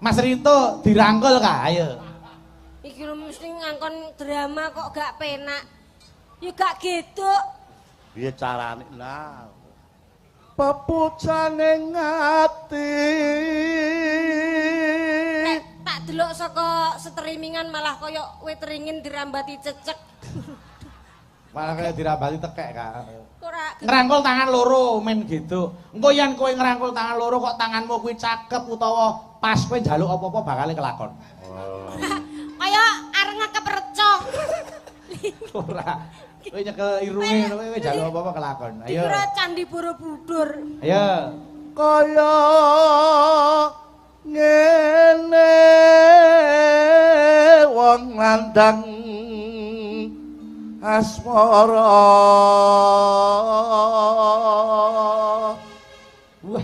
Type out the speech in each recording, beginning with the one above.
Mas Rinto dirangkul ka? Ayo. Iki lho mesti ngangkon drama kok gak penak. Ya gak gitu. Piye carane? Lah. Pepujane ngati. Nek tak delok saka streamingan malah koyo wit ringin dirambati cecek. Malah kaya dirambati tekek ka. Ora ngrangkul tangan loro men gitu. Engko yen kowe ngrangkul tangan loro kok tanganmu kuwi cakep utawa pas kowe njaluk apa-apa bakale kelakon. Oh. Kaya areng keperco. Ora. Kowe nyekel irunge ngono kowe njaluk apa-apa kelakon. Ayo. Dikira Candi Borobudur. Ayo. Kaya ngene wong landang asmara. Wah,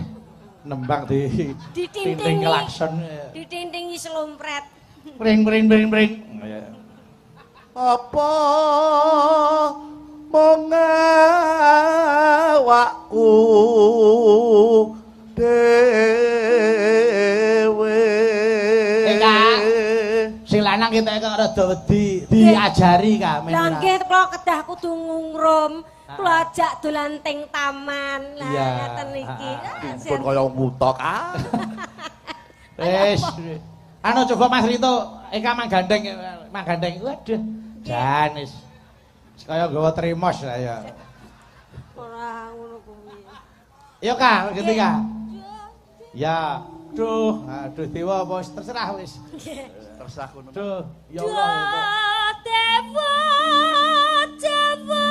nembang di tinting klakson. Ditintingi selompret. Pring pring pring pring. Apa mung awakku dhewe. Kak, sing lanang kita kok rada wedi diajari ka men. Lah nggih kula kedah kudu ngungrum, kula ajak dolan teng taman. Lah ngaten iki. Pun kaya buta ah. Wis. Anu coba Mas Rinto, Eka manggandeng, manggandeng. Waduh, jan wis. Kaya nggawa trimos lah ya. Ora ngono kuwi. Yo Kak, gitu Kak. Ya, duh, aduh dewa apa terserah wis. Terserah ngono. Duh, ya Allah. Dewa Jawa.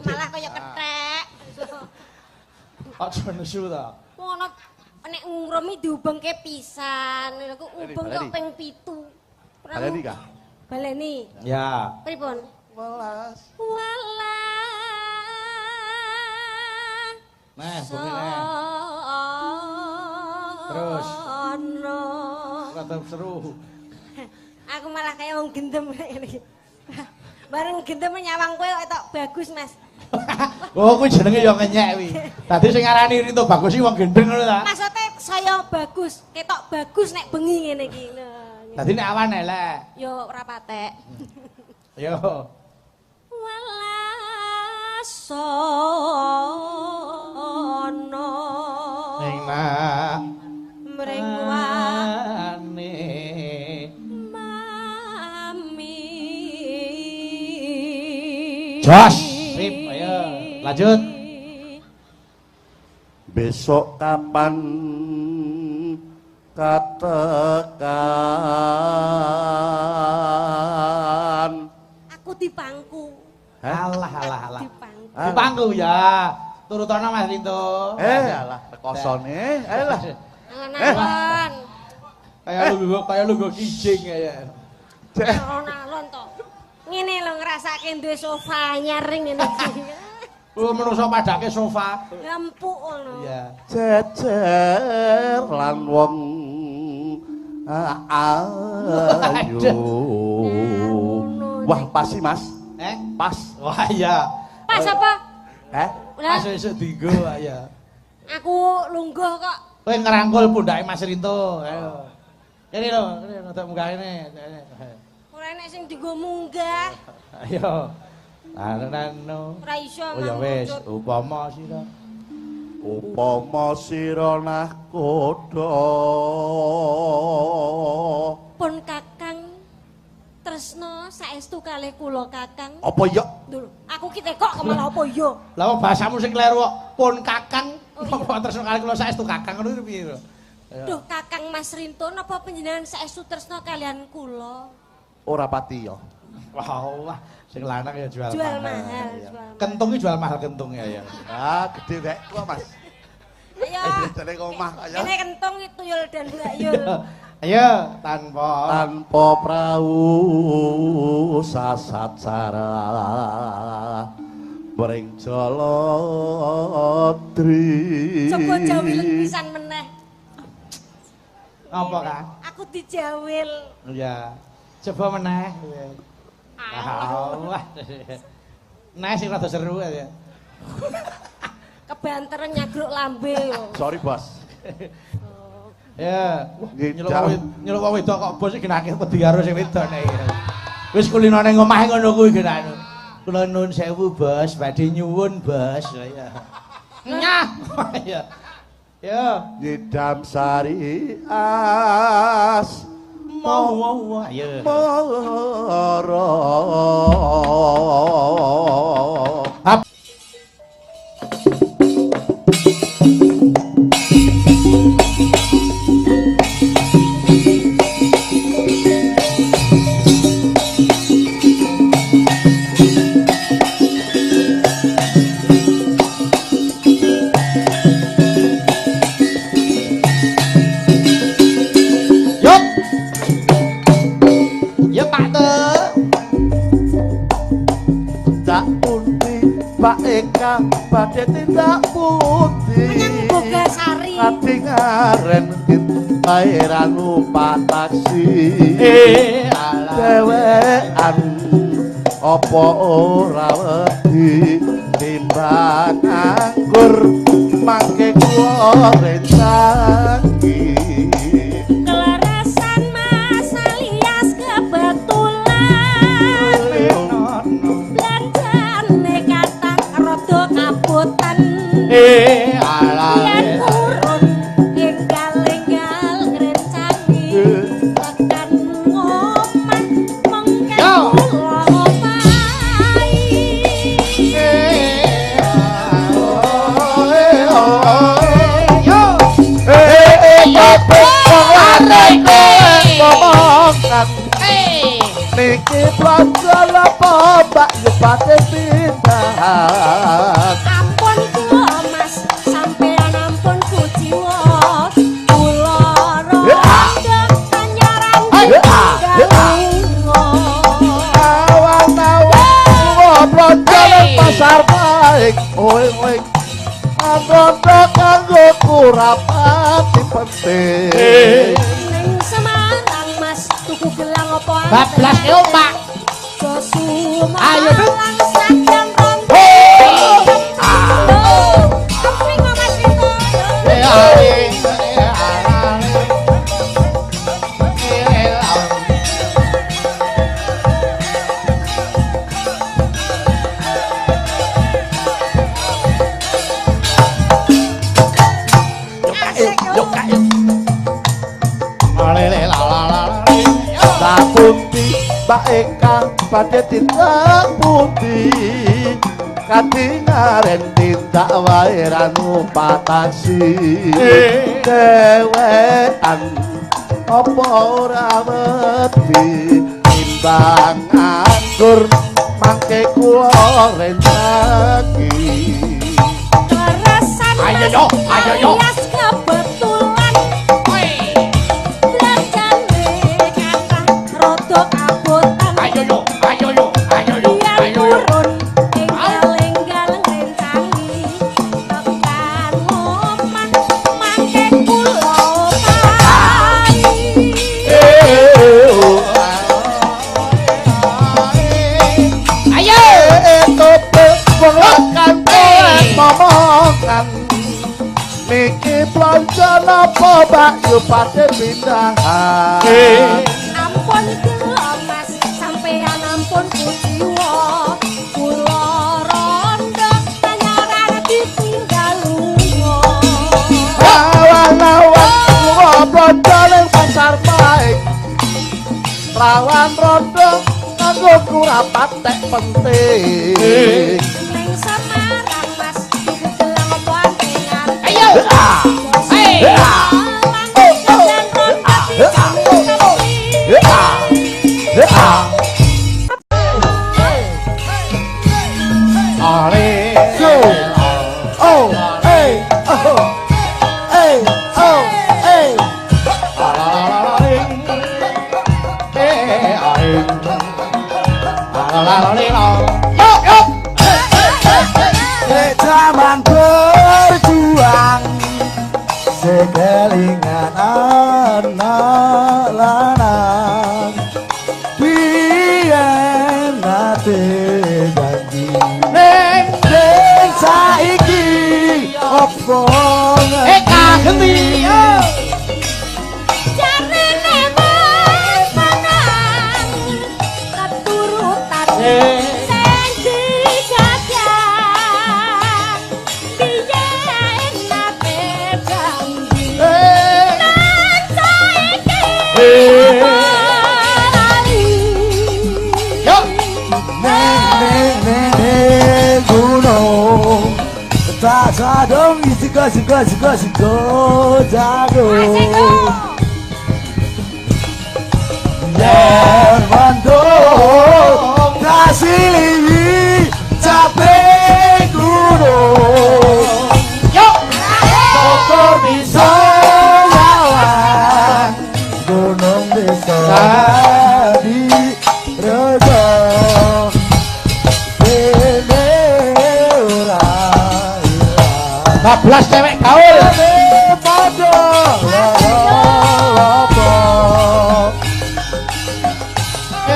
Malah kaya kethek. Aja nesu ta. Ngono nek ngrumi diubengke pisan. Lha kok ubeng kok ping 7. Baleni ka? Baleni. Ya. Pripun? Welas. Welas. Nah, bengi neh. Terus. Rada seru. Aku malah kayak wong gendem ngene iki. Bareng gendem nyawang kowe kok tok bagus, Mas. Oh, kuwi jenenge ya ngenyek kuwi. Dadi sing ngarani Rinto bagus iki wong gendeng ngono ta? Maksude saya bagus, ketok bagus nek bengi ngene iki. Dadi nek awan elek. Yo ora patek. Yo. Welasono. Ning nak mring wane mami. Jos, sip, ayo lanjut. Besok kapan katekan? Aku dipangku. Alah alah alah. Dipangku. Dipangku ya. Turutono Mas Rinto. Alah rekosone. Alah. Alon-alon. Kaya lu kijing kaya. Alon-alon to. Ngene lho ngrasake duwe sofa anyar ngene iki. Oh, menungso padake sofa. Empuk ngono. Iya. Jejer lan wong ayu. Wah, pas sih, Mas. Pas. Wah, iya. Pas apa? Pas esuk dienggo ya. Aku lungguh kok. Kowe ngerangkul pundake Mas Rinto. Ayo. Kene lho, kene rada munggah kene. Ora enek sing dienggo munggah. Ayo. Anu. Ora iso. Oh ya wis, upama sira. Upama sira nahkoda. Pun Kakang tresna saestu kalih kula Kakang. Apa ya? Lho, aku ki tekok kok malah apa ya? Lah wong bahasamu sing kleru kok. Pun Kakang, apa tresna kalih kula saestu Kakang ngono piye lho? Duh Kakang Mas Rinto napa panjenengan saestu tresna kalian kula? Ora pati ya. Wah, wah, sing lanang ya jual mahal. Kentung iki jual mahal kentung ya ya. Ah, gede rek kok, Mas. Ayo. Jane omah kaya. Kene kentung iki tuyul dan Mbak Yul. Ayo, tanpa prau sasat sarah mring Jaladri. Coba jawil pisan meneh. Apa, Kak? Aku dijawil. Iya. Coba meneh. Allah. Nah sing rada seru ya. Kebanteran nyagruk lambe yo. Sorry, Bos. Ya, nyeluk wong wedok kok bos iki genake wedi karo sing wedok nek iki. Wis kulino ning omah ngono kuwi genane. Kula nuwun sewu, Bos, badhe nyuwun, Bos. Ya. Nyah. Ya. Ya, Nyidam sari as mau ya. Moro. Pak Eka badhe tindak pundi menyang Bogasari katingaren bayaran numpak taksi dhewean apa ora wedi timbang anggur mangke kula rencangi kelerasan Mas alias kebetulan belanjane kathah rada kabotan yen purun enggal-enggal ngrencangi tekan omah mengke kula opahi. Niki blonjo napa Mbak Yupate pindah. Ampun kula Mas, sampean ampun kuciwa. Kula rondo kanyaran tinggal. Awan-awan kula blonjo nang pasar baik. Oe oe. Rondo kanggo kurapati penting. Ning Semarang Mas tuku gelang apa? Bablas yo Pak. Ayo Dut. Mbak Eka badhe tindak pundi katingaren tindak wae ra numpak taksi dhewean apa ora wedi timbang anggur mangke kula rencangi. Ayo yo, ayo yo. Kebetulan belanjane kathah rada kabotan. Ayo yo, ayo yo, ayo yo, ayo yo. Purun enggal-enggal ngrencangi tekan omah mangke kula opahi. Ayo. Tope wong lakan momongan niki blonjo napa Mbak Yupate pindahan. Ampun kula Mas, sampean ampun kuciwa. Kula rondo kanyaran ditinggal lunga. Awan-awan kula blonjo ning pasar baik. Rawan rondo kanggo kurapat tek penting. Ning Semarang Mas tuku gelang apa antengan. Ayo. Hey. Oh, hey, oh, hey, oh, hey. Zaman berjuang sekelingan anak lanang biyen nate janji Ganti yo. Jarene wis menang keturutan sing dijaga biyen nate janji nang saiki lali. Yo. Ne ne gunung tak sadong suka suka suka suka jago. Yen mendung tasiliwi capek gunung. Yo. Toko bisa lawan gunung bisa di rejo dene ora ilang. Bablas cewek gaul. Dene padha loro-loro.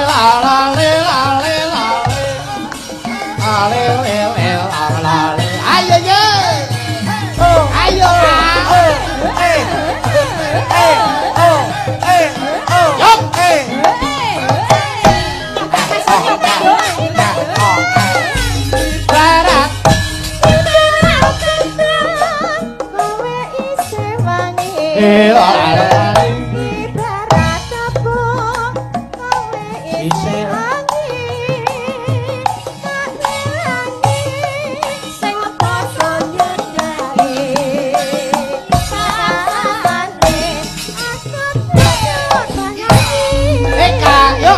La la le la le la le. La le le le la la le. Ayo yo. Ayo. Eh, eh, oh, eh, oh, Yo. eh. Barat. Kowe isih wangi. Eh la la le. Ibarat tabung kowe isih wangi. Tak ngilangi sing padha nyedaki. Sakane aku padha nyanyi. Eka, yo.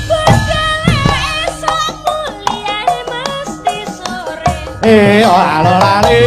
Budale esuk kuliah mesti sore. Eh ora lali.